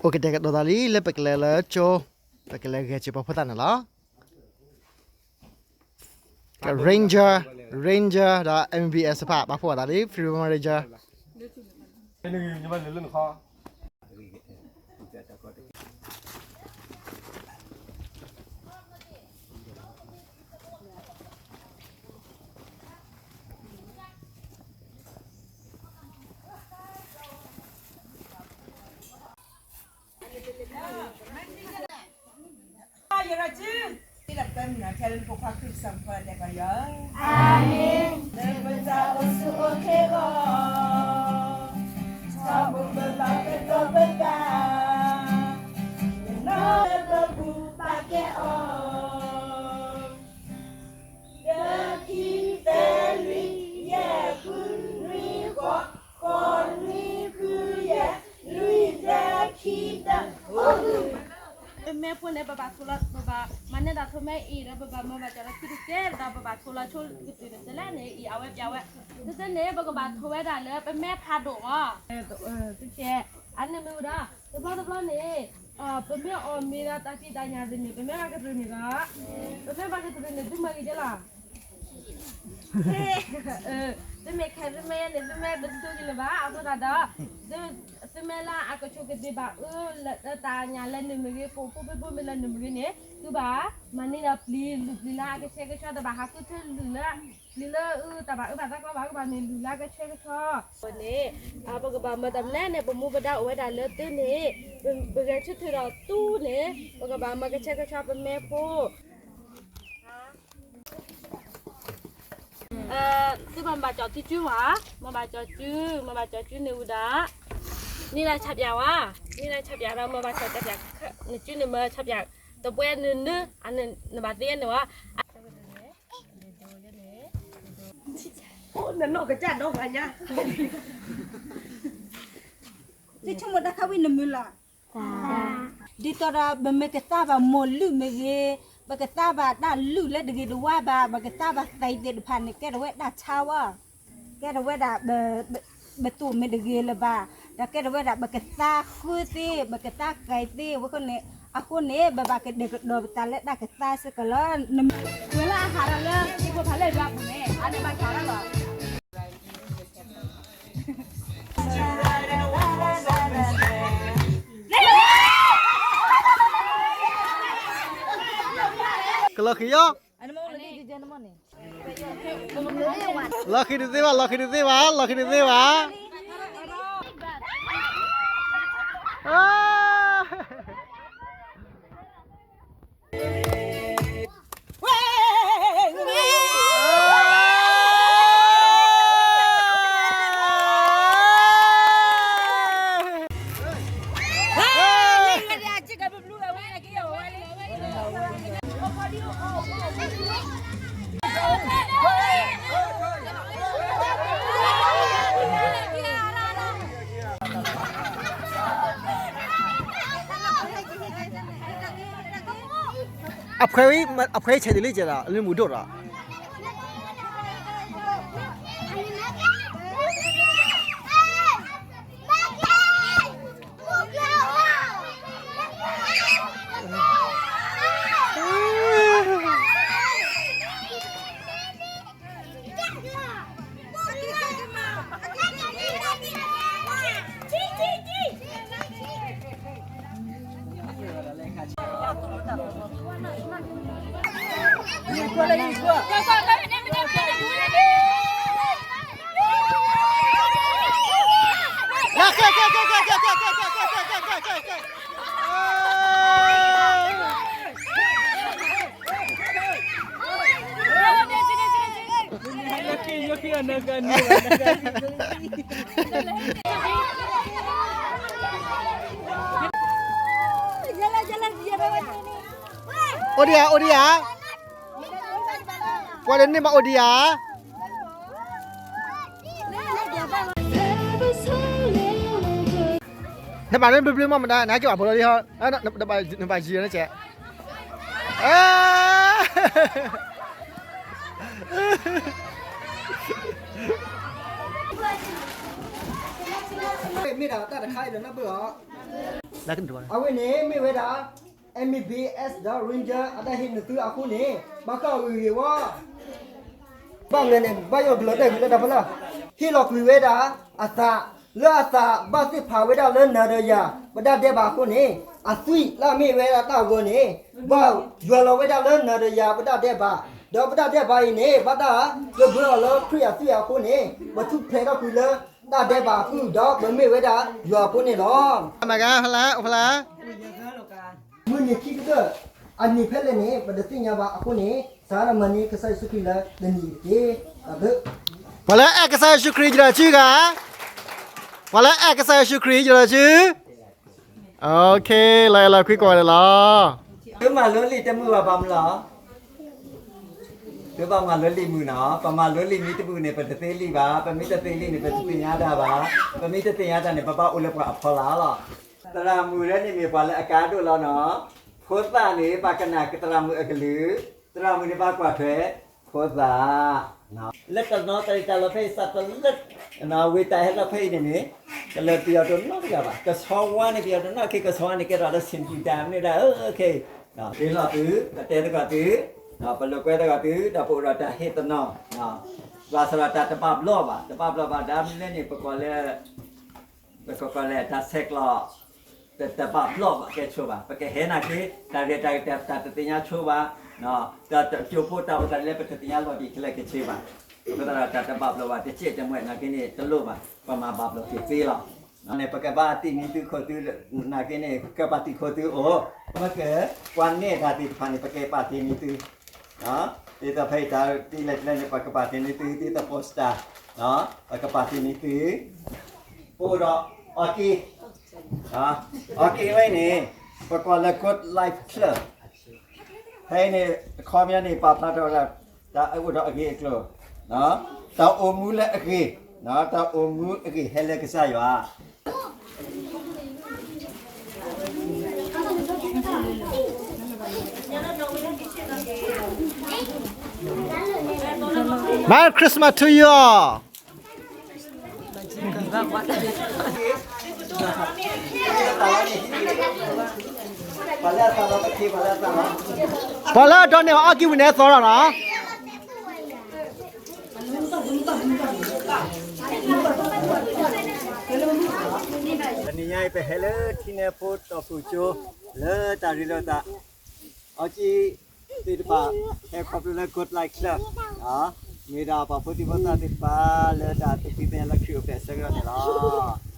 အိၣ်ကတဲာ်ကတီၤသးလံ လၢပကလဲၤလၢကၠိ, ပကလဲၤဂဲၤစ့ၢ်ပှၤဖိသၣ်န့ၣ်လီၤ. Ranger, Ranger ဒီး M B S တဖၣ် ပာ်ဖှိၣ်အသးလံ Freedom Ranger. ယရစု, လၢပမုၢ်နံၤထဲလၢနဖိခွါခရံာ်စံးဖီတဲကီယီၤ. အၤမ့ၣ်. လၢပသးအိၣ်ဆူၣ်အိၣ်ချ့အဂီၢ်, ထီဘိပဘၣ်ကဒီးပသး, ယနီၢ်လၢပပူၤဘၣ်ကဲအီၤ, တၢ ခံ သၢ လွံၢ် ယဲၢ် ဃု နွံ ဃိး, ဃိး နွံ ဃု ယဲၢ် လွံၢ် တၢ ခံ တၢ အိၣ်ဃု. ပမဲဖိန့ၣ် ပဘၣ်ထိလီၤ, ပဘၣ်မၤန့ၢ်တၢ်ထိမဲအံၤဒီး ပဘၣ်မၤဘၣ်စၢၤလီၤခံတကဲဒီး ပဘၣ်ထိလီၤဆိကတုၤန့ၣ် တလဲၣ်န့ၣ် အံၤအဝဲပျးဝဲ, တသ့န့ၣ် ပကဘၣ်ထိဝဲဒၣ်လၢပမဲဖးဒိၣ်မး. တကဲ, အန့ၣ်မ့ၢ်ဝဲဒၣ် တဘျီတဘျီန့ၣ် ပမ့ၢ်အီၣ်မ့ၤဒီးတၢ်ဖံးတၢ်ညၣ်သ့ၣ်န့ၣ် ပမ့ၢ်ဘၣ်ကတြူာ်န့ၣ်ဒီး ပမ့ၢ်ဘၣ်ကတြူာ်န့ၣ် သုမၤဂ့ၤကဲလီၤ. သုမ့ၢ်ခဲ သုမ့ၢ်န့ၣ် သုမ့ၢ်တဆိက့ၤလၢၤဘၣ် အဃိသတးဒီး သုမ့ၢ်လၢအကဆိးကတၢၢ်ဘၣ်အၢ လၢတၢ်ညၣ်လၢနုာ်မ့ၢ်ဂ့ၤ ကိးဖိဖ့ဖိမ့ၢ်လၢနုာ်မ့ၢ်ဂ့ၤန့ၣ် သုဘၣ်မၤန့ၢ်ဒီးပျံၤ လုၢ်ပျံၤလၢအကဆှဲကဆှီ တဘၣ်ဟးဃုထၢလုၢ်လၢ ပျံၤလၢအတၢ်ဘၣ်အၢဘၣ်သီကျါဘၣ် ကဘၣ်မ့ၢ်လုၢ်လၢအကဆှဲကဆှီန့ၣ် ပကဘၣ်မၤတၢ်မနုၤလဲၣ်န့ၣ် ပမူပဒါအိၣ်ဝဲဒၣ်လၢသုန့ၣ် ပဂဲၤဆၢထၢၣ်ဒီးသုန့ၣ် ပကဘၣ်မၤကဆှဲကဆှီပမဲဖိ သုမၤဘၣ်ကၠီၣ်သုစုဝဲ, မၤဘၣ်ကၠီၣ်စု, မၤဘၣ်ကၠီၣ်စုန့ၣ်ဝံၤဒီး န့ၢ်လၢဆၣ်ပၠးဝဲ, န့ၢ်လၢဆၣ်ပၠးဒီး မၤဘၣ်ဆၣ်ပၠး, နစုန့ၣ်မၤဆၣ်ပၠး, တပှဲၤနုာ်နုာ်, နဘၣ်သ့န့ၣ်ဝဲ, နနီၢ်ကစၢ်ဒီဂၤညါ သုဆိကမိၣ်တၢ်ခါဝံၤနမုာ်လီၤ. ဒ်သိးဒီး ပမ့ၢ်ကသါဘၣ်မိၢ်လုၢ်မ့ၢ်ဂ့ၤ, ပကသါဘၣ်တၢ်လုၢ်လၢတဂ့ၤတဝါဘၣ်, ပကသါဘၣ်သံးသ့ၣ်တဖၣ်န့ၣ် ကဲထီၣ်ဝဲဒၣ်ဆါဝဲ, ကဲထီၣ်ဝဲဒၣ် ပသိၣ်မ့ၢ်တဂ့ၤလၢၤဘၣ်, ဒီးကဲထီၣ်ဝဲဒၣ် ပကသါဃုသ့, ပကသါကဲသ့, ဝဲဃိန့ၣ်, အဃိန့ၣ် ပဘၣ်ကဒဲကဒီးပသးလၢတၢ်ကသါစ့ၢ်ကီးလီၤ. နမ့ၢ်ဝဲလၢအဟးထီၣ်လၢ ဟံၣ်ဖိဖးလဲၢ်ယွၤအပူၤန့ၣ် အန့ၣ်ဘၣ်ကၠီၣ်လီၤ. ကလီၤဃံၤယီၤ, လီၤဃံၤတသ့ဘၣ်, လီၤဃံၤတသ့ဘၣ်, လီၤဃံၤတသ့ဘၣ်. အဖှဲဝံၤ, အဖှဲဆဲးတုၤလံကဲဒီး လၢမူဒိၣ်ဒီး အိၣ်ဒံးဧါ, အိၣ်ဒံးဧါ, ပှၤလၢန့ၣ်မးအိၣ်ဒံးဧါ. နဘၣ်န့ၣ်ဘျုးဘျုးမးမတၤ နက့ၤဘၣ်ဖိလီၤလံဟီ, နဘၣ်ယံၤန့ၣ်ကဲ, မ့ၢ်ဒၣ်တၢ်တခါအံၤဒီးနၢ်ပၢၢ်အီၤ. အဝဲန့ၣ်မ့ၢ်ဝဲဒၣ် M B S ဒီး Ranger အတၢ်ဟ့ၣ်နသုအဃိန့ၣ် ဘၣ်ဃးဂ့ၤဂ့ၤဝဲ ဘၣ်မနုၤန့ၣ် ဘၣ်ယိၣ်ဘျၢတဲာ်ကွံာ်လၢတၢ်ဖီလာ် ဟ့ၣ်လီၤကွံာ်ဝဲဒၣ်အသး လၢအသးဘၣ်သ့ၣ်ဖးဝဲဒၣ်လၢနၤဒီးယၤ ပတၢ်ဒဲးဘးအဃိန့ၣ် အသွံၣ်လၢအမ့ၢ်ဝဲဒၣ်တၢ်ဂီၤန့ၣ် ဘၣ်ယွၤလီၤဝဲဒၣ်လၢနၤဒီးယၤပတၢ်ဒဲးဘး ဒီးပတၢ်ဒဲးဘးအံၤန့ၣ် ဘၣ်တၢ်ကဘၢအီၤလၢခရံာ်အသွံၣ်အဃိန့ၣ် ပထူၣ်ဖျဲးထီၣ်ကွံာ်လၢတၢ်ဒဲးဘးအဃုာ် ဒီးပမ့ၢ်ဝဲဒၣ်ယွၤအဖိန့ၣ်လီၤ. မုၢ်နံၤခံကတၢၢ် အနံၤဖဲလဲၣ်န့ၣ် ပတသ့ၣ်ညါဘၣ်အဃိန့ၣ် စးထီၣ်မၤန့ၢ်ကစၢ်ယ့ၣ်ၡူးခရံာ်လၢနနံၤတက့ၢ်. ပှၤလၢအအဲၣ်ကစၢ်ယ့ၣ်ၡူးခရံာ် ယလီၤစုဂၤ ပှၤလၢအအဲၣ်ကစၢ်ယ့ၣ်ၡူးခရံာ် ယလီၤစု လီၤအဲၣ်လီၤကွံကိးဂၤဒဲးလီၤ. သုမၤလိလံာ်တမုာ်ဘၣ် ဘၣ်မနုၤလဲၣ်. သုဘၣ်မၤလိလံာ်မုာ်နီၤ, ပမၤလိလံာ်မ့ၢ်တမုာ်န့ၣ် ပတသ့လံာ်ဘၣ်, ပမ့ၢ်တသ့လံာ်န့ၣ် ပတသ့ၣ်ညါတၢ်ဘၣ်, ပမ့ၢ်တသ့ၣ်ညါတၢ်န့ၣ် ပဘၣ်အိၣ်လၢပှၤအဖီလာ်လီၤ. သရၣ်မုၣ်လၢန့ၣ်မ့ၢ်ပှၤလၢအကါဒိၣ်လီၤနီၤ, ဖိသၣ်န့ၣ် ဘၣ်ကနၣ်သရၣ်မုၣ်အကလုၢ်, သရၣ်မုၣ်န့ၣ်ဘၣ်ကွၢ်ထွဲဖိသၣ် လၢတနီသရံၣ်တၢ်လီၢ်ဖဲအံၤ စးတလၢ ဝ့ၢ်တၢ်ဟဲလီၤဖဲအံၤန့ၣ်န့ၣ် ကလၢပယီၤတနီတဂၤဘၣ်, ကဆီဝါန့ၣ် ပယီၤတနီၣ်ခံ ကဆီဝါန့ၣ် ကဲထီၣ်လၢ ဆင်ဖြူ တၢ်မနုၤဒၣ် အၢ ခဲအံၤ တ့လီၤသု, ကတဲသကိးသု, ပလိာ်ကွဲသကိးသု ဒီးပအိၣ်ဒီးတၢ်ဟ့ၣ်သနီၣ်, ဘၣ်ဆၣ်ဒီးတၢ်တဘၣ်ဘျီၣ်ဘၣ်, တဘၣ်ဘျီၣ်ဘၣ် ဒၣ်မနုၤလဲၣ်န့ၣ် ပကိးလၢ ပကကိးလၢတၢ်ဆဲးကျိး တဘၣ်ဘျီၣ်ဘၣ်ကဲဆိဘၣ်, ပကဟဲနာ်က့ တၢ်ရဲၣ်တၢ်ကျဲၤတၢ်တသ့ၣ်ညါဆိဘၣ်, တၢ်ကၠိဖိတၢ်အိၣ်သးလၢပတသ့ၣ်ညါလီၤဒံးခဲလၢာ်ကဲဆိဘၣ်, အဃိသတးဒီးတၢ်တဘၣ်ဘျီၣ်ဘၣ် တစဲးတမှဲာ်နာ်က့န့ၣ် တလိၣ်ဘၣ်, ပမၤဘၣ်ဘျီၣ်က့ၤသ့လီၤ. န့ၣ် ပကဘၣ်တံၢ်န့ၢ်သုခိၣ်သု နာ်က့န့ၣ် ကပာ်တံၢ်ခိၣ်သုအိၣ်, မ့ၢ်က ပှၤနဲၣ်တၢ်သ့ၣ်တဖၣ်န့ၣ် ပကပာ်တံၢ်န့ၢ်သု ဒ်သိးဖဲအံၤတၢ်တံၢ်လဲၣ်ကျဲန့ၣ် ပကပာ်တံၢ်န့ၢ်သု ဒ်သိး poster ပကပာ်တံၢ်န့ၢ်သု, ပအိၣ်ဒီး အီက့, အီက့ဝဲန့ၣ် ပကိးလၢ Good Life Club, ဖဲအံၤန့ၣ် အခီပညီန့ၣ် ပာ်ဖျါထီၣ်ဝဲဒၣ် တၢ်အိၣ်ဒီးအဂ့ၢ်အကျိၤ, တၢ်အိၣ်မူလၢအဂ့ၤ, တၢ်အိၣ်မူအဂ့ၤဟဲလၢကစၢ်ယွၤ Merry Christmas to you all. ပှၤလၢအဒီးန့ၣ် အီကံဝံၤန့ၣ်သီလီၤနီၤ. တနံၤညါအံၤ ပဟဲလၢထံနဲဖိတီၢ်ပူၤကၠိ လၢတၢ်ရ့လိာ်သး အီကံသ့ၣ်တဖၣ် ဟဲခီဖျိလၢ Good Life Club မ့ၢ်ဒၣ်ပှၤဖိသံၣ်ဖိသၣ်သ့ၣ်တဖၣ် လၢတၢ်သူၣ်ဖှံသးညီလၢခရံာ်အိၣ်ဖျဲၣ်ဆၢကတီၢ်န့ၣ်လီၤ.